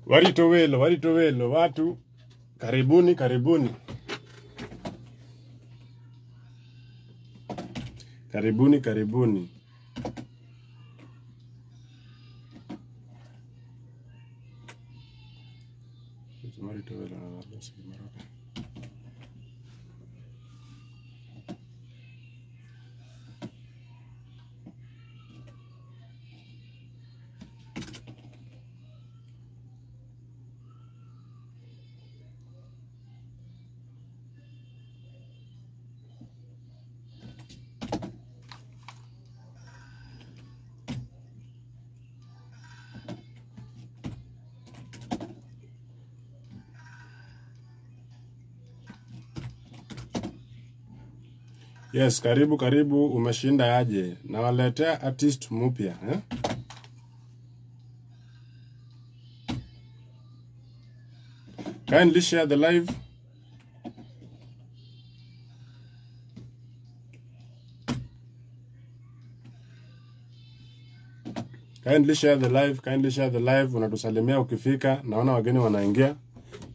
Warito welo watu, karibuni karibuni. Karibuni karibuni. Yes, karibu karibu, umeshinda aje? Nawaletea artist mpya, eh? Kindly share the live. Kindly share the live, kindly share the live. Unatusalimia ukifika, naona wageni wanaingia.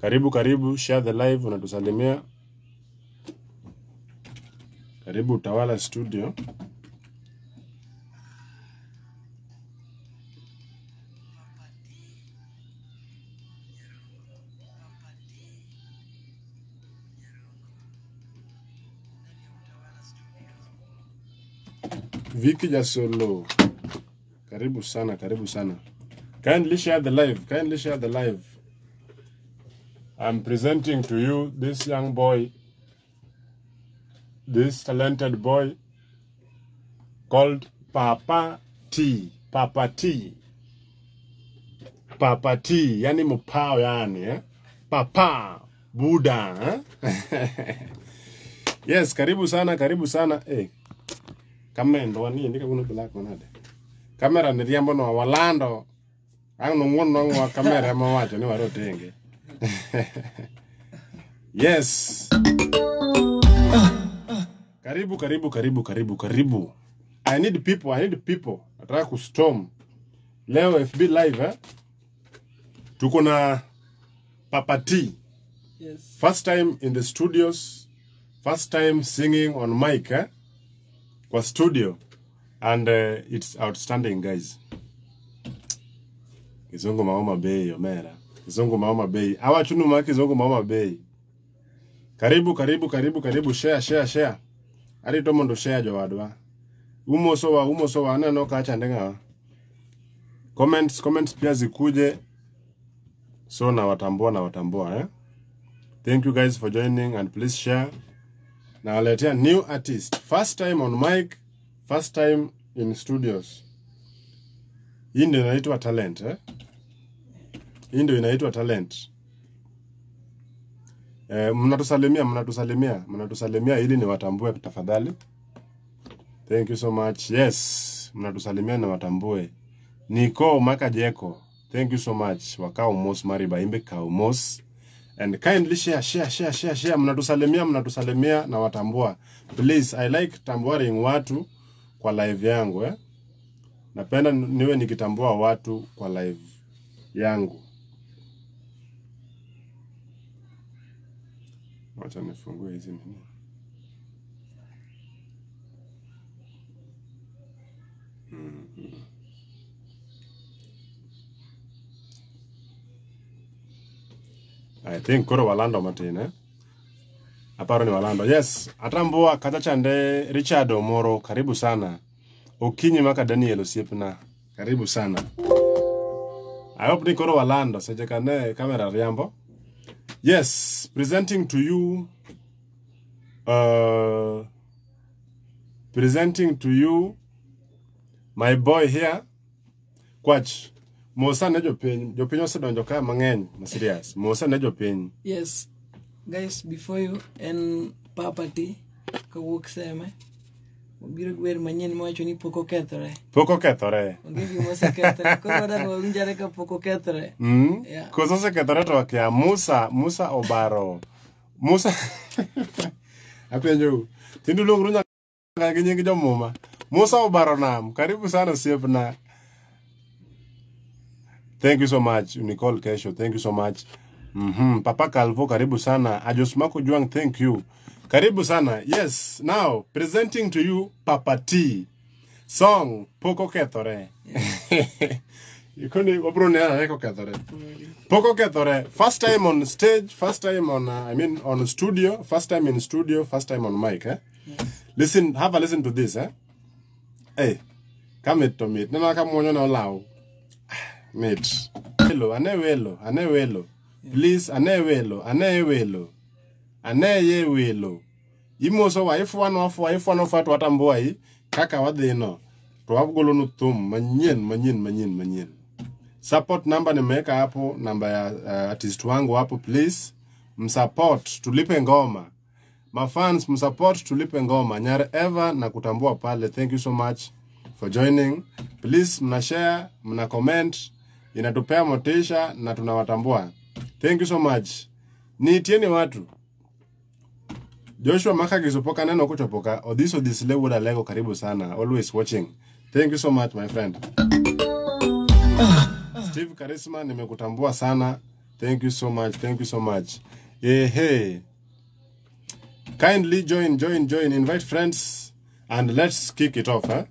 Karibu karibu, share the live, unatusalimia. Karibu Utawala Studio. Vicky Jasolo. Karibu sana, karibu sana. Kindly share the live, kindly share the live. I'm presenting to you this young boy, this talented boy called Papa T. Papa T. Papa T. Yani mupao yani, eh? Papa Buddha, eh? Yes, karibu sana, karibu sana. Eh. Kamera ndo ni ndika kuno black manade. Kamera ni riambo no walando. Ang no ngono wa kamera mawacho ni warotenge. Yes. Karibu, karibu, karibu, karibu, karibu. I need people, I need people. Nataka kustorm. Leo FB live, eh? Tuko na Papa T. Yes. First time in the studios. First time singing on mic, eh? Kwa studio. And it's outstanding, guys. Kizungu maoma bei, omera. Kizungu maoma bei. Awa chunu ma kizungu maoma bei. Karibu, karibu, karibu, karibu. Share, share, share. Arito mondo share jowadwa. Umo sowa aneno kacha ndenga. Comments, comments pia zikuje. So na watambua, eh? Thank you guys for joining and please share. Nawaletea new artist. First time on mic, first time in studios. Hii ndio inaitwa talent, eh? Hii ndio inaitwa talent. Mnatusalimia, mnatusalimia, mnatusalimia ili niwatambue tafadhali. Thank you so much. Yes, mnatusalimia na watambue. Niko Makajeko. Thank you so much. Wakao mos mariba imbe kaumos. And kindly share, share, share, share, share. Mnatusalimia, mnatusalimia na watambua. Please, I like tambuaring watu kwa live yangu, eh? Napenda niwe nikitambua watu kwa live yangu. Wacha nifungue hizi nini. I think koro walando matin, eh? Aparo ni walando. Yes, atambua kachachande Richard Omoro, karibu sana. Okinyi maka Daniel osiepna, karibu sana. I hope ni koro walando, seche kane kamera riambo. Yes, presenting to you my boy here, Kwach. Mosa ne jopiny, jopiny osedonjo ka mang'eny, ma serious. Mosa ne jopiny. Yes, guys, before you and Papa T kawuok Seme. Obiro gi wer manyien mawacho ni pok okethore. Pok okethore. Onge gima osekethore. Koro wadwa ni wawinjare ka pok okethore. Yeah. Koso osekethore to wakia. Musa Obaro. Musa apenjou. Tinde uluongru nyaka gi nying jomuma. Musa Obaro nam. Karibu sana osiepna. Thank you so much Nicole Kesho. Thank you so much. Papa Calvo, karibu sana. Ajosmako Juang, thank you. Karibu sana. Yes, now presenting to you Papa T. Song Pok Okethore. Ikoni wabro neno ne kokethore. Pok Okethore. First time on stage, first time on I mean on studio, first time in studio, first time on mic, eh? Yes. Listen, have a listen to this, eh? Hey, come it to me. Neno ka muonyo na olaw. Mate. Welo, ane welo, ane welo. Please, ane welo, ane welo. Ane ye welo. Imoso wa ifwano afwa ifwano fa to watambua hii kaka wadhi no. To wagolo nu thum manyien manyien manyien manyien. Support number nimeweka hapo, namba ya artist wangu hapo, please. Msupport tulipe ngoma. Mafans msupport tulipe ngoma. Nyar Eva na kutambua pale. Thank you so much for joining. Please mna share, mna comment, inatupea motisha na tunawatambua. Thank you so much. Niitieni watu. Joshua Makagiso poka neno kuchopoka. Odhiso odhisle wuod Alego, karibu sana. Always watching. Thank you so much my friend. Steve Charisma nimekutambua sana. Thank you so much. Thank you so much. Hey, hey. Kindly join, join, join. Invite friends and let's kick it off. Eh?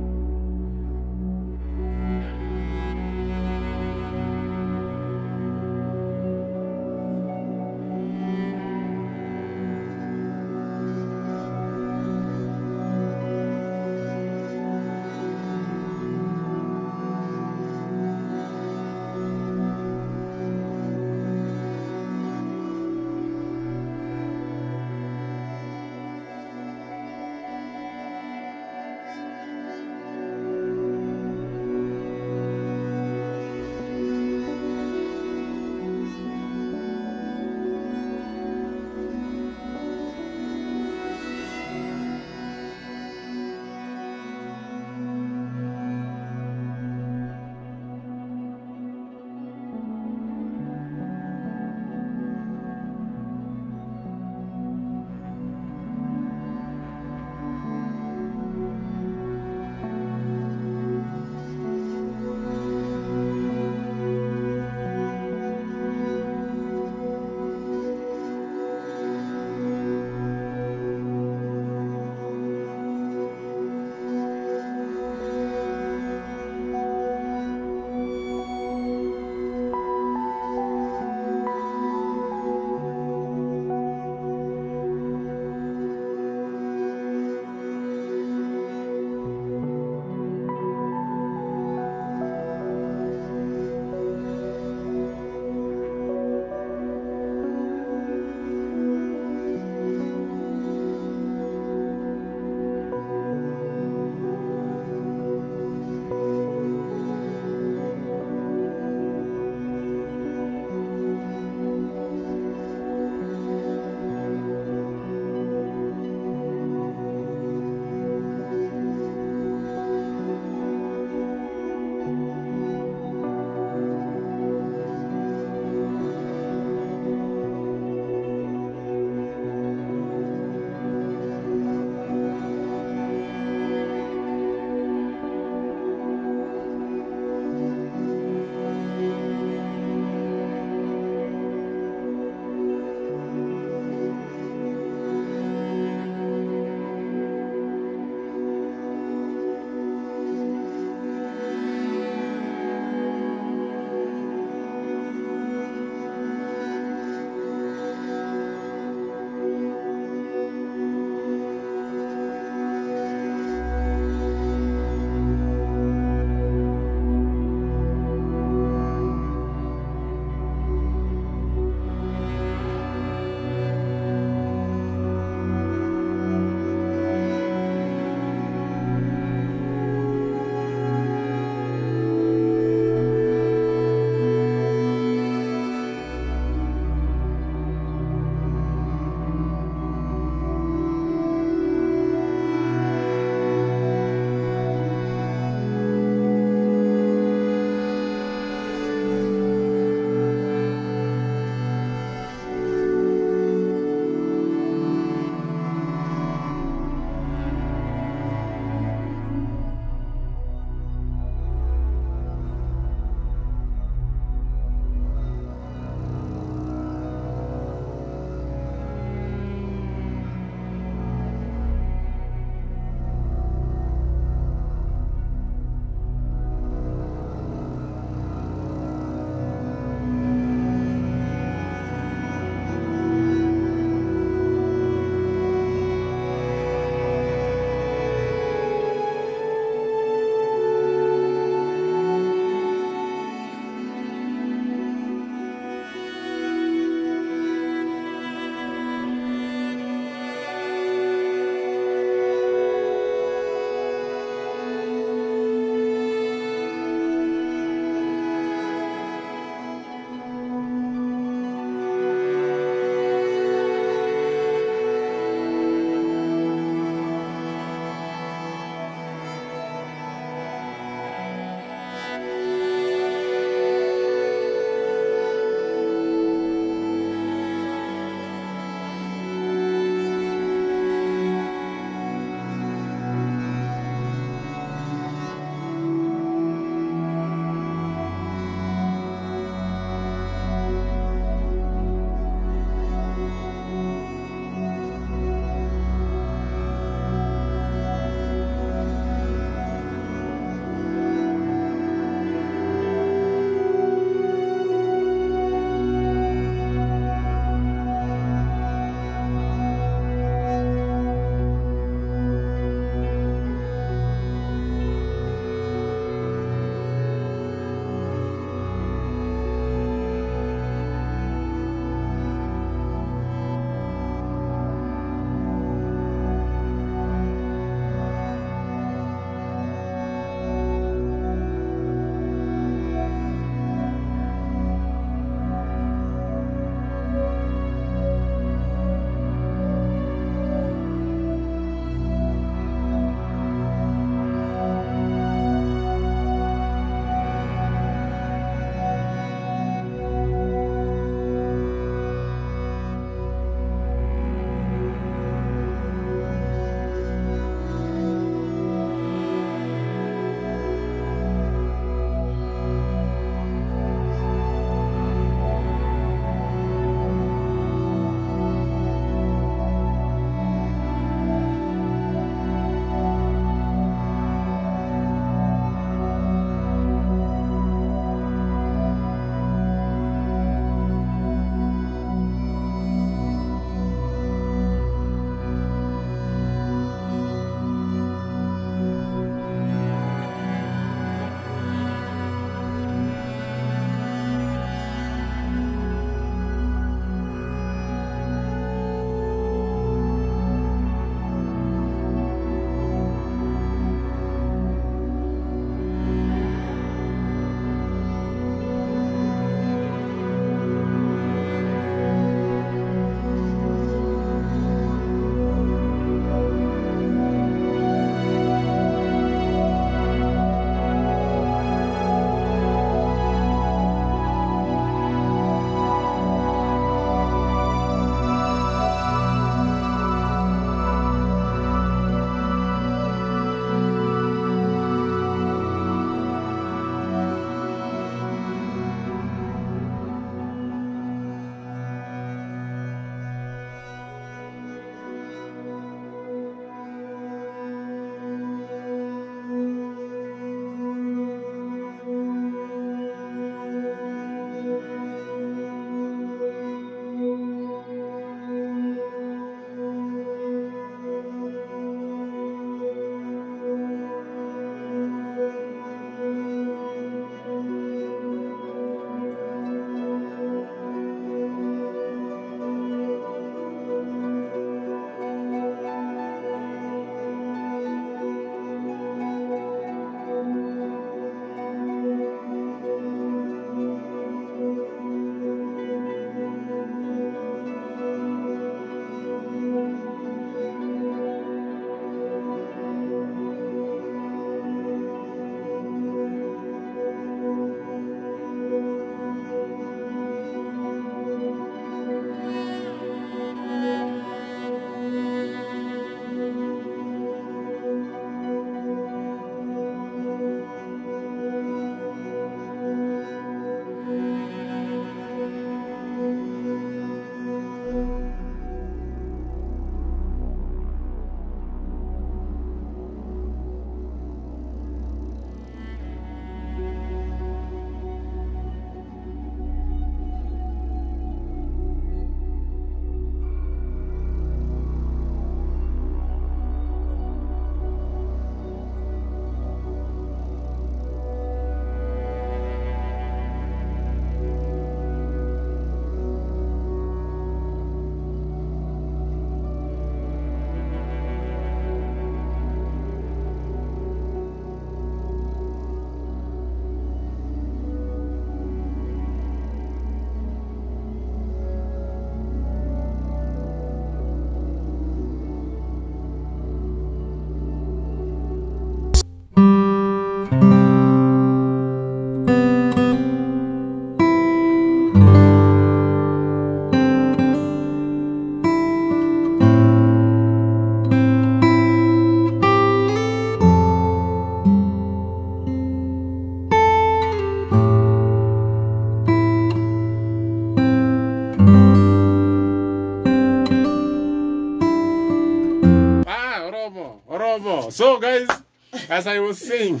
As I was saying,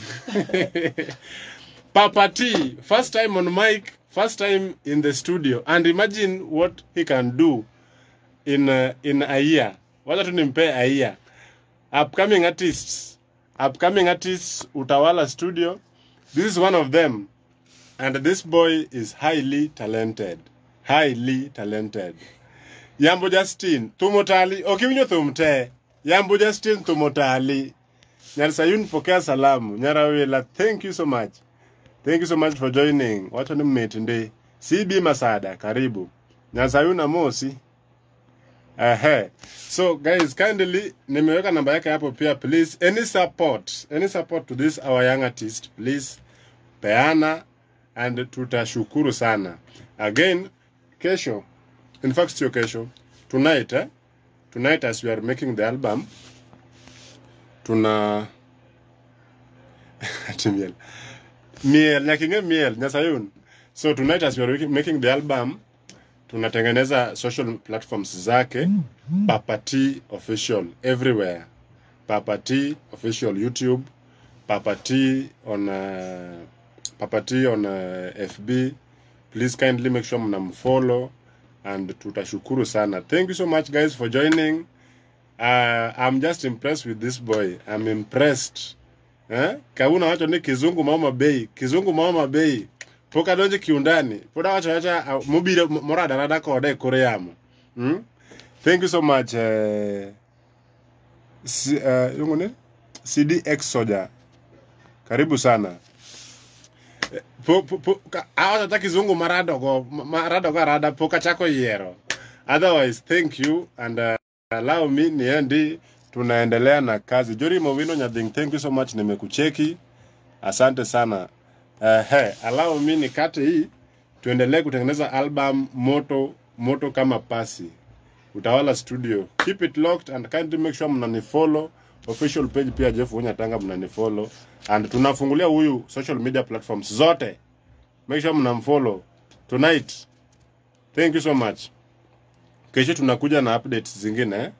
Papa T, first time on mic, first time in the studio, and imagine what he can do in a year. Wacha tu nimpe a year. Upcoming artists, Utawala Studio. This is one of them, and this boy is highly talented. Highly talented. Yambo Justin, Tumotali, okiwinjo thum te. Yambo Justin Tumotali. Nyarsayun pokea salamu. Nyarawela, thank you so much. Thank you so much for joining. Wacha ni mate ndi. CB Masada, karibu. Nyarsayun amosi. Ehe. So guys, kindly nimeweka namba yake hapo pia, please. Any support to this our young artist, please peana, and tutashukuru sana. Again, kesho, in fact sio kesho, tonight, tonight as we are making the album, tuna miel. Miel, nyakinge miel, nyasayun. So tonight as we are making the album, tunatengeneza social platforms zake, Papa T Official everywhere. Papa T Official YouTube, Papa T on FB. Please kindly make sure mnamfollow and tutashukuru sana. Thank you so much guys for joining. I'm just impressed with this boy. I'm impressed. Kauna wacho ni kizungu mama bei, kizungu mama bei. Poka donje kiundani. Poda wacho wacha mobile morada rada kode koreamo. Thank you so much. CDX Soja. Karibu sana. Awacha kizungu maradogo maradogo rada poka chako yero. Otherwise, thank you and allow me niendi, tunaendelea na kazi. Jori Mowino Nyading, thank you so much, nimekucheki. Asante sana. Hey, allow me nikate hii tuendelee kutengeneza album moto moto kama pasi. Utawala Studio. Keep it locked and kindly make sure mnanifollow. Official page pia Jeff Wuonyatanga mnanifollow. And tunafungulia huyu social media platforms zote. Make sure mnamfollow tonight. Thank you so much. Kesho tunakuja na updates zingine.